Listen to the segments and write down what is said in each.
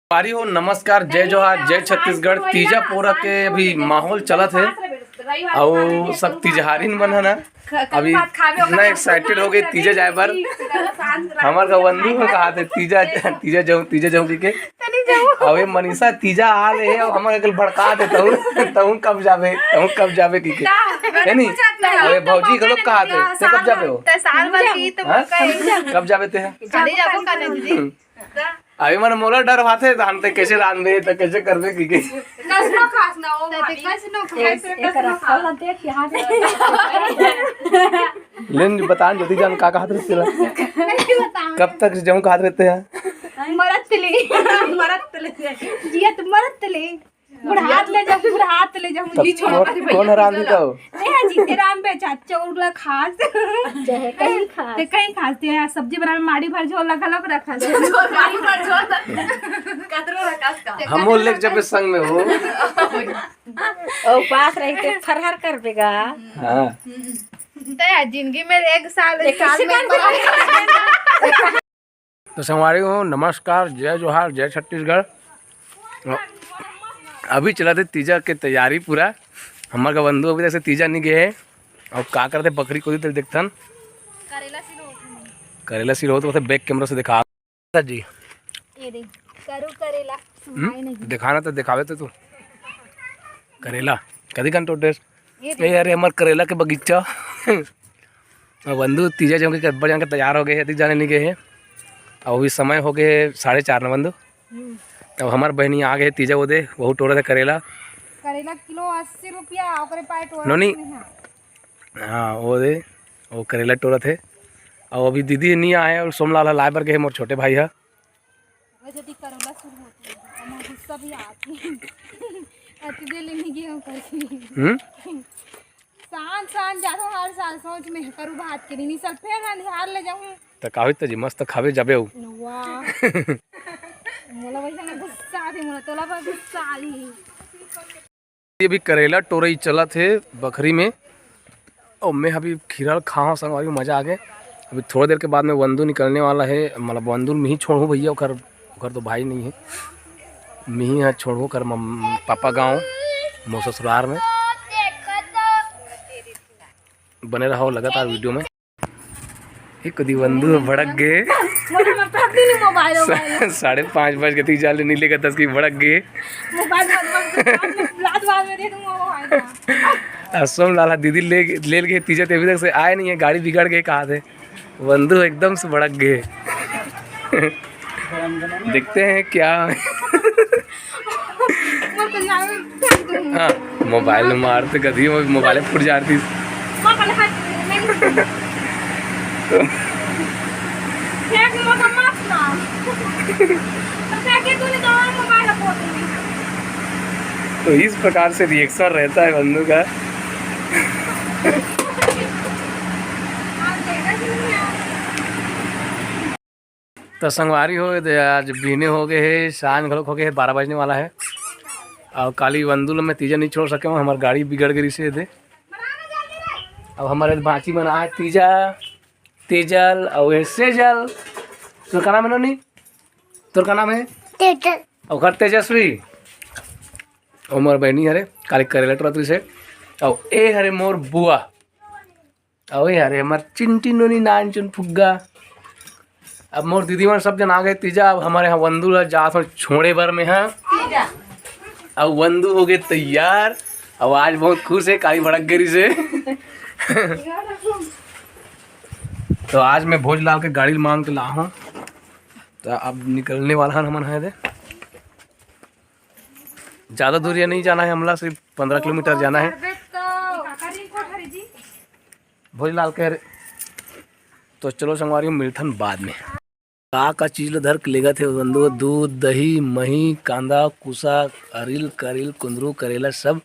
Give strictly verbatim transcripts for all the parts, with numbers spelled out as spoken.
संगवारी हो, नमस्कार, जय जोहार, जय छत्तीसगढ़। तीजा पोरा के अभी माहौल चलत हे, अउ सब तीजहारिन मन ह ना, अभी इतना excited हो गे तीजा जाए बर। हमर का वंदू ह कहाथे, "तीजा, तीजा जाऊं, तीजा जाऊं," कहिके। अबे मनीषा तीजा आ ले हे, अउ हमर कल भड़काथे, "तहूं, तहूं कब जाबे, तहूं कब जाबे," कहिके। है नी? अबे भौजी घलो कहाथे, "ते कब जाबे हो?" हाँ? कब जाबे ते? अभी मन मोला डर भाथे, धान ते कैसे रांधबे, ते कैसे करबे, की, की। कसनो खास ना, ओ भाभी। कसनो खास, ए-, एकर कसनो अक्कल खास। ना देख, यहाँ पे। लेन बता, ज्योति जान का कहत रहते हैं? नहीं बताऊँ। कब तक जाऊँ कहत रहते हैं? मरत ले, मरत ले। जियत मरत ले। बुढ़ात ले जाऊं, बुढ़ात ले जाऊं। तब ली छोड़ कौन, कौन हरामी का हो? ते हा जी, ते राम बे चाचा उरला खास। चाहे कहीं खास। ते कहीं खास, ते हा सब्जी बनावे, माड़ी भर झोल लगा लोग रखा। झोल माड़ी भर झोल। कतरो रखा का। हम वो लेके जब संग में हो। ओ पास रही ते फरहर कर बेगा। हाँ। ते हा जिंदगी में एक साल, एक साल में कर बेगा। तो संगवारी हो, नमस्कार, जय जोहार, जय छत्तीसगढ़। अभी चलत हे तीजा के तैयारी पूरा। हमर का बंधु अभी तक से तीजा नहीं गए हे। अउ का करथे बखरी कोती, तो देखथन। करेला सिरोत। करेला सिरोत होथे, back camera से देखा जी। ये दे, करू करेला। हम्म? नहीं। दिखाना तो दिखावे तो तू। करेला कदी कन टोटेस? ये दे। ए, अरे, हमर करेला के बगीचा। अब बंधु तीजा जम के अब्बड़ जान के तैयार हो गए हे, अधिक जाने नहीं गए हे। अब अभी समय हो गए हे साढ़े चार न बंधु। हम्म। अब हमर बहनी आ गए हे तीजा ओदे, वहू टोरत हे करेला। करेला किलो अस्सी रुपया, ओकरे पाए टोरत नोनी। नहीं है। हाँ, वो दे, वो करेला टोरत हे। अउ अभी दीदी नहीं आए हे अउ सोमलाल ह लाए बर गए हे, मोर छोटे भाई ह। ओकर सेती करोला शुरू होथे, ओमा गुस्सा भी आथे। अति देर ले नहीं गे हूँ करके। हम्म? शांत शांत जाथों हर साल, सोच में करू भात के नहीं, साल फेर अंधियार ले जाऊँ। त का होई त जी, मस्त खावे जाबे अउ। वाह। मोला वैसा ना गुस्सा आथे, मोला तोला पर गुस्सा आली। ये भी करेला टोरई चलत हे बखरी में, अउ मैं अभी खीरा ल खाहूं संगवारी, मजा आ गए। अभी थोड़ा देर के बाद में वंदू निकलने वाला हे, मतलब वंदू ल मिही छोड़हूं भैया, ओकर, ओकर तो भाई नहीं हे, मिही ह छोड़हूं ओकर मम-, पापा गाँव, मोर ससुरार में। बने रहो लगातार video में। एक कदी बंधु ह भड़क गे। Mobile, mobile. सा-, साढ़े पाँच बज के तीजा ले नी लेगा दस की भड़क गे। मोबाइल, मोबाइल, मोबाइल, लात बाद में दे दूंगा मोबाइल का। असम लाला दीदी ले, ले गे तीजा ते अभी तक से आए नहीं है, गाड़ी बिगड़ गए कहा थे। बंधु एकदम से भड़क गे। देखते हैं क्या। मोर कल्याण में फेंक दूँ। हाँ, मोबाइल में मारते कदी, मोबाइल फूट जाती। पापा ने हाथ नहीं। फेंक मोर का माफ ना। तो फेंके तूने तो और मोबाइल फोड़ दूंगी। तो इस प्रकार से reaction रहता है बंधु का। आप देखा कि नहीं यार? त संगवारी हो, ये दे आज बिहने हो गए हे, सांझ घलोक हो गए हे, बारह बजने वाला हे। अउ काली वंदू ल मैं तीजा नहीं छोड़ सके हूँ, हमर गाड़ी बिगड़ गई से दे। अब हमारे बाची मन आए तीजा, तेजल अउ ये सेजल। तोर का नाम हे नोनी? तोर का नाम हे? तेजल। अउ घर तेजस्वी। अउ मोर बहनी हरे, काली करेला टोरत रहिसे। अउ ए हरे मोर बुआ। अबे यार, हमर चिंटी नोनी नान चुन फुग्गा। अब मोर दीदी मन सब जन आ गए तीजा, अब हमारे यहाँ वंदू ला जात हो छोड़े बर में, हाँ। अब वंदू हो गए तैयार, अब आज बहुत खुश हे, काली भड़क गई से। तो आज मैं भोजलाल के गाड़ी मांग के ला हूँ, तो अब निकलने वाला हन हमन है दे। ज्यादा दूरिया नहीं जाना है हमला, सिर्फ पन्द्रह किलोमीटर जाना है। भोजलाल कह रहे, तो चलो संगवारी, मिलथन बाद में। का का चीज ल धर के लेगत हे बंधु? दूध, दही, मही, कांदा, कुसा, अरिल, करिल, कुंदरू, करेला, सब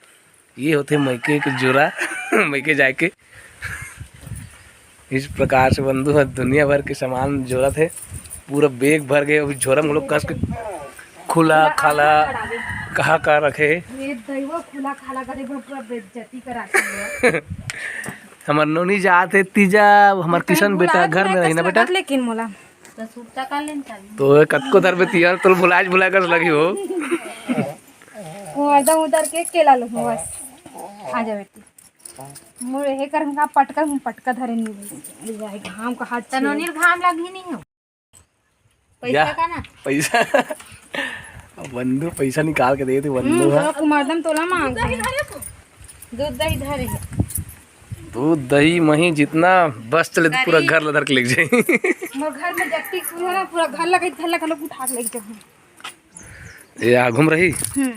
ये होथे मइके के जोरा। मइके जाके इस प्रकार से बंधु ह दुनिया भर के सामान जोरत हे, पूरा बैग भर गए। अभी झोरा में लोग कस के खुला खाला कहा का रखे हे। ये दैवा खुला खाला करे, पूरा बेइज्जती कराते हैं। हमर नोनी जात हे तीजा, हमर किशन बेटा घर में रही ना बेटा। लेकिन मोला तो कतको धर में तिहर तोल भुलाए भुलाए कस लगी हो। वो एकदम उधर के केला लो बस। आ जा बेटी। मोर हे कर हमका पटकर हम पटका धरे नहीं। घाम का हाथ तनोनी घाम लगी नहीं हो। पैसा या, का ना? पैसा। अब बंधु पैसा निकाल के दे, तू बंधु हम्म, है। थोड़ा कुमारदम तोला मांग। दूध दही धरे है। दूध दही मही जितना बस चले तो पूरा घर ला धर के लेके जाई। मोर घर में जट्टी कुल है ना, पूरा घर लगे, घर लगे लोग उठा के लेके जाऊँ। ये आ घूम रही। हम्म।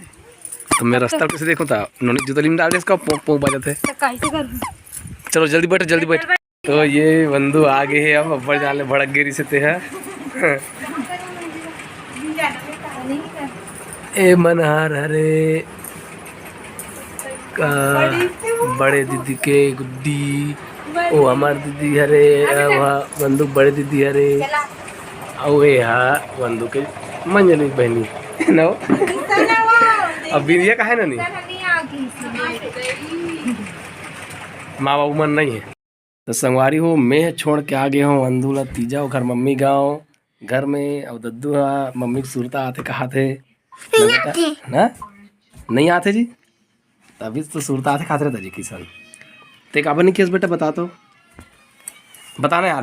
तो मैं रास्ता कैसे देखूँ था? नोनी जूता लीम डाल दे इसका, पोंक पोंक बजाते। तो कैसे करूँ? चलो जल्दी बैठ, जल्दी बैठ। तो ये बंधु आ गए हैं, अब अब्बड़ जाले भड़क गेरी से ते है। ए मनहार हरे का बड़े दीदी के गुड्डी, ओ हमार दीदी हरे, वहाँ बंधु बड़े दीदी हरे, अउ ए हा बंधु के मंजली बहनी नो। अब बिंदिया काहे नोनी? माँ बाबू मन नहीं है। तो संगवारी हो, मैं छोड़ के आ गए हूँ वंदू ला तीजा ओकर मम्मी गाँव घर में। अउ दद्दू हा मम्मी के सुरता आथे कहाथे। नहीं आथे। ना? नहीं आथे जी। तभी तो सुरता आथे खात रहता जी किशन। ते काबर नहीं किस बेटा, बता तो, बताना यार।